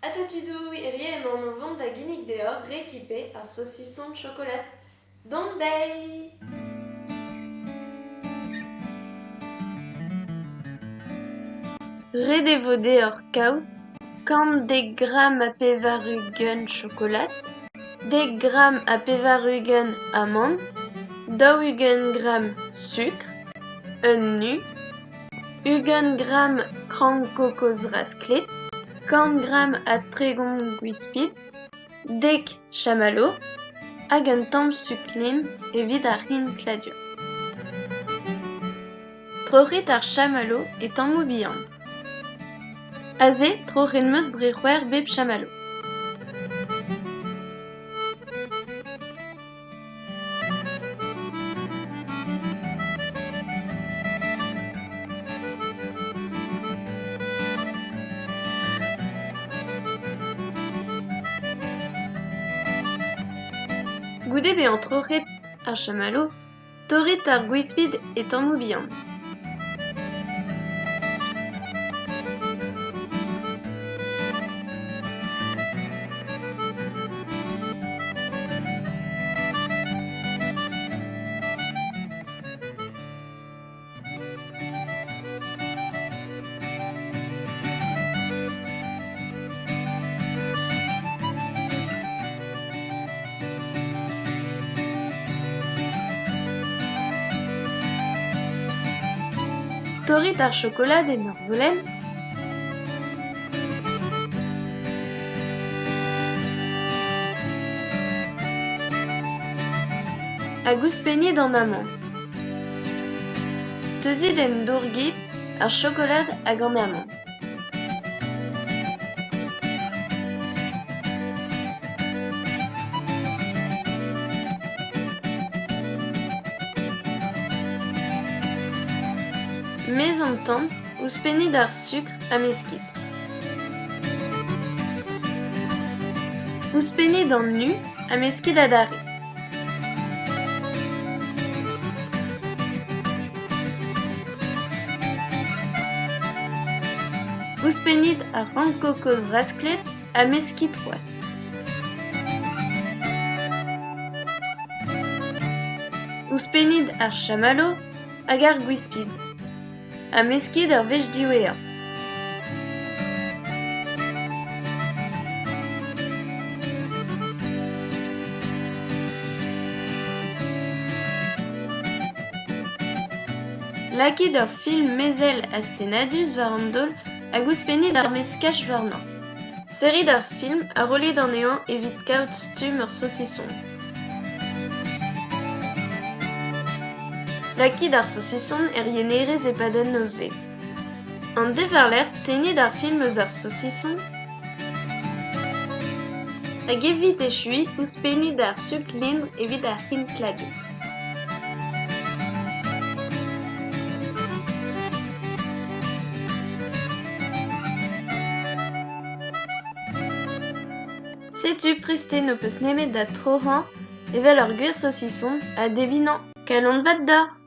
Ata tudoù, hirie emaon o vont da ginnig deoc'h rekipe ar sosison chokolad. Dont dezhi! Ret e vo deoc'h kaout 110 gramm ha 80 chokolad, dek gramm ha 80 amann, 40 gramm sukr, un nu, 20 gramm krank-kokoz rasklet, 100 gramm ha 30 gwispid, dek chamallow hag un tamm suklin evit ar c'hinkladur. Troc'hit ar chamallow e tammoù bihan. Aze troc'het 'm eus dre c'hwec'h bep chamallow. Goude bezañ troc'het ar chamallow, torrit ar gwispid e tammoù bihan. Torrit ar chokolad en ur volenn. Hag ouzhpennit an amann. Teuzit en dour-gib ar chokolad hag an amann. Maez an tan, ouzhpennit ar sukr ha meskit. Ouzhpennit an nu ha meskit adarre. Ouzhpennit ar c'hrank-kokoz rasklet ha meskit c'hoazh. Ouzhpennit ar chamallow hag ar gwispid ha meskit ur wech diwezhañ. Lakit ur film mezell astennadus war an daol hag ouzhpennit ar meskaj warnañ. Serrit ar film ha rollit anezhañ evit kaout stumm ur sosison. Lakit ar sosison er yenerez e-pad un nozvezh. An deiz war-lerc'h, tennit ar film eus ar sosison hag evit echuiñ, ouzhpennit ar sukr-lindr evit ar c'hinkladur. Setu prest eo n'ho peus nemet da troc'hañ evel ur gwir sosison ha devinañ. Kalon vat deoc'h !